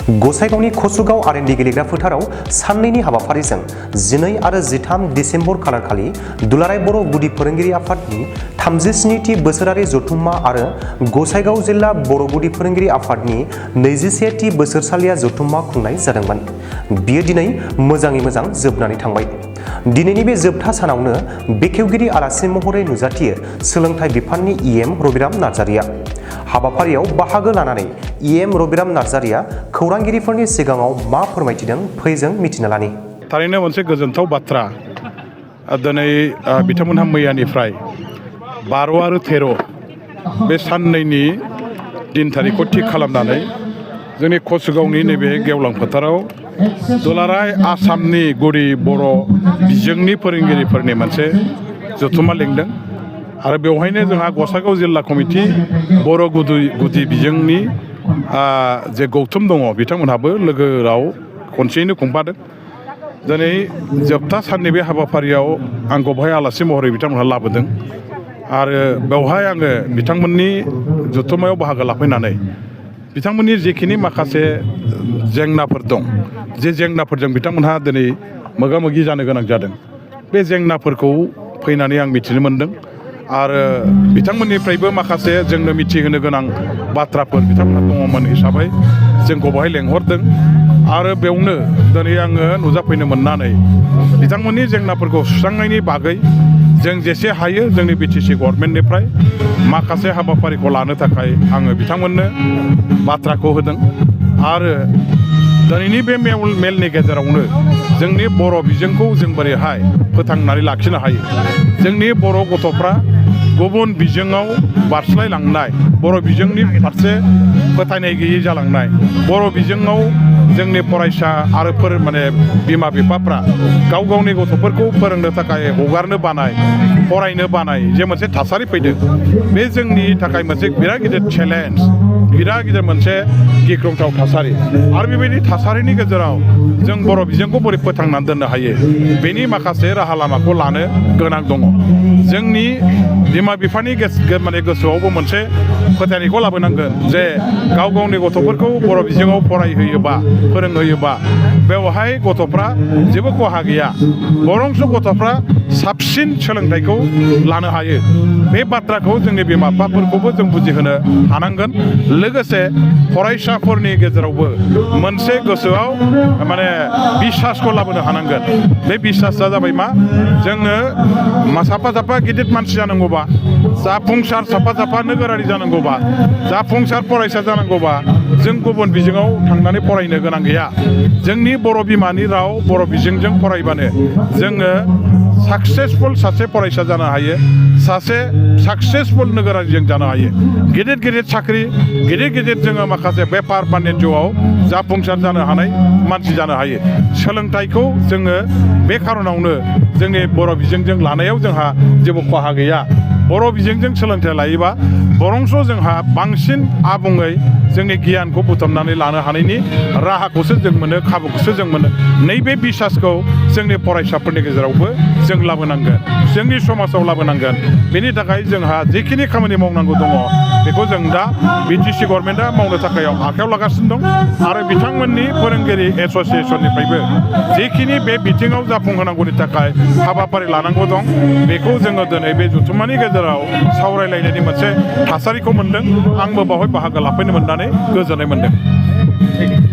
गसाइगावनि कसुगाव आरएनडि गेलेग्रा फोथाराव साननैनि हाबाफारिजों 12 आरो 13 डिसेम्बर खालारखालि दुलाराय बर' गुदि फोरोंगिरि आफादनि 37थि बोसोरारि जथुम्मा आरो गसाइगाव जिल्ला बर' गुदि फोरोंगिरि आफादनि 21थि बोसोरसालिया जथुम्मा खुंनाय जादोंमोन। बियो दिनै मोजाङै मोजां जोबनानै थांबाय। दिनैनि बे जोबथा सानावनो बेखेवगिरि आलासि महरै नुजाथियो सोलोंथाइ बिफाननि इएम रबिराम नार्जारिया। हाबाफारियाव बाहागो लानानै इएम रबिराम नार्जारिया खौरांगिरिफोरनि सिगाङाव मा फोरमायथिदों फैजों मिथिना लानि। थारैनो मोनसे गोजोनथाव बाथ्रा। दिनै बिथांमोनहा मैयानिफ्राय 12 आरो 13 बे साननैनि दिन थारिखखौ थि खालामनानै जोंनि कसुगावनि नैबे गेवलां फोथाराव दुलाराय आसामनि गुदि बर' बिजोंनि फोरोंगिरिफोरनि मोनसे जथुम्मा लिंदों आरो बेवहायनो जोंहा गसाइगाव जिल्ला कमिटि बर' गुदि बिजोंनि जे गौथुम दङ बिथांमोनहाबो लोगोआव खनसेयैनो खुंफादों। दिनै जोबथा साननि बे हाबाफारियाव आंखौ बेवहाय आलासि महरै बिथांमोनहा लाबोदों आरो बेवहाय आङो बिथांमोननि जथुम्मायाव बाहागो लाफैनानै बिथांमोननि जेखिनि माखासे जेंनाफोर दं, जे जेंनाफोरजों बिथांमोनहा दिनै मोगा मोगि जानो गोनां जादों, बे जेंनाफोरखौ फैनानै आं मिथिनो मोनदों आरो बिथांमोननिफ्रायबो माखासे जोंनो मिथिहोनो गोनां बाथ्राफोर बिथांमोनहा दङमोन हिसाबै जोंखौ बेवहाय लेंहरदों आरो बेवनो दिनै आङो नुजाफैनो मोननानै बिथांमोननि जेंनाफोरखौ सुस्रांनायनि बागै जों जेसे हायो जोंनि बिटिसि गभर्नमेन्टनिफ्राय माखासे हाबाफारिखौ लानो थाखाय आङो बिथांमोननो बाथ्राखौ होदों आरो दिनैनि बे मेलनि गेजेरावनो जोंनि बर' बिजोंखौ जों बोरैहाय फोथांनानै लाखिनो हायो, जोंनि बर' गथ'फ्रा गुबुन बिजोङाव बारस्लायलांनाय, बर' बिजोंनि फारसे फोथायनाय गैयै जालांनाय, बर' बिजोङाव जोंनि फरायसा आरो बिमा बिफाफ्रा गाव गावनि गथ'फोरखौ फोरोंनो थाखाय हगारनो बानाय, फरायनो बानाय जे मोनसे थासारि फैदों, बे जोंनि थाखाय मोनसे बिराद गिदिर चेलेन्ज, बिराद गिदिर मोनसे गिख्रंथाव थासारि आरो बेबायदि थासारिनि गेजेराव जों बर' बिजोंखौ बोरै फोथांनानै दोननो हायो बेनि माखासे राहा लामाखौ लानो गोनां दङ। जोंनि बिमा बिफानि गोसोआवबो मोनसे फोथायनायखौ लाबोनांगोन जे गाव गावनि गथ'फोरखौ बर' बिजोङाव फरायहोयोबा, फोरोंहोयोबा बेवहाय गथ'फ्रा जेबो खहा गैया, बरंसो गथ'फ्रा साबसिन सोलोंथाइखौ लानो हायो। बे बाथ्राखौ जोंनि बिमा बिफाफोरखौबो जों बुजिहोनो हानांगोन। लोगोसे फरायसाफोरनि गेजेरावबो मोनसे गोसोआव बिसासखौ लाबोनो हानांगोन। बे बिसासा जाबाय मा, जोङो साफा साफा गिदिर मानसि जानांगौबा, जाफुंसार साफा साफा नोगोरारि जानांगौबा, जाफुंसार फरायसा जानांगौबा जों गुबुन बिजोङाव थांनानै फरायनो गोनां गैया। जोंनि बर' बिमानि राव बर' बिजोंजों फरायबानो जोङो साक्सेसफुल सासे फरायसा जानो हायो, सासे साक्सेसफुल नोगोरारिजों जानो हायो, गिदिर गिदिर साख्रि, गिदिर गिदिर जोङो माखासे बेफार बानिज्यआव जाफुंसार जानो हानाय मानसि जानो हायो। सोलोंथाइखौ जोङो बे खार'नावनो जोंनि बर' बिजोंजों लानायाव जोंहा जेबो खहा गैया। बर' बिजोंजों सोलोंथाइ लायोबा बरंस' जोंहा बांसिन आबुङै जोंनि गियानखौ बुथुमनानै लानो हानायनि राहाखौसो जों मोनो, खाबुखौसो जों मोनो। नैबे बिसासखौ जोंनि फरायसाफोरनि गेजेरावबो जों लाबोनांगोन, जोंनि समाजाव लाबोनांगोन। बेनि थाखाय जोंहा जेखिनि खामानि मावनांगौ दङ बेखौ जों दा बिटिसि गभर्नमेन्टआ मावनो थाखाय आखायाव लागासिनो दं आरो बिथांमोननि फोरोंगिरि एस'सियेसननिफ्रायबो जेखिनि बे बिथिङाव जाफुंहोनांगौनि थाखाय हाबाफारि लानांगौ दं बेखौ जोङो दिनै बे जथुम्मानि गेजेराव सावरायलायनायनि मोनसे थासारिखौ मोनदों। आंबो बावहाय बाहागो लाफैनो मोननानै गोजोननाय मोनदों।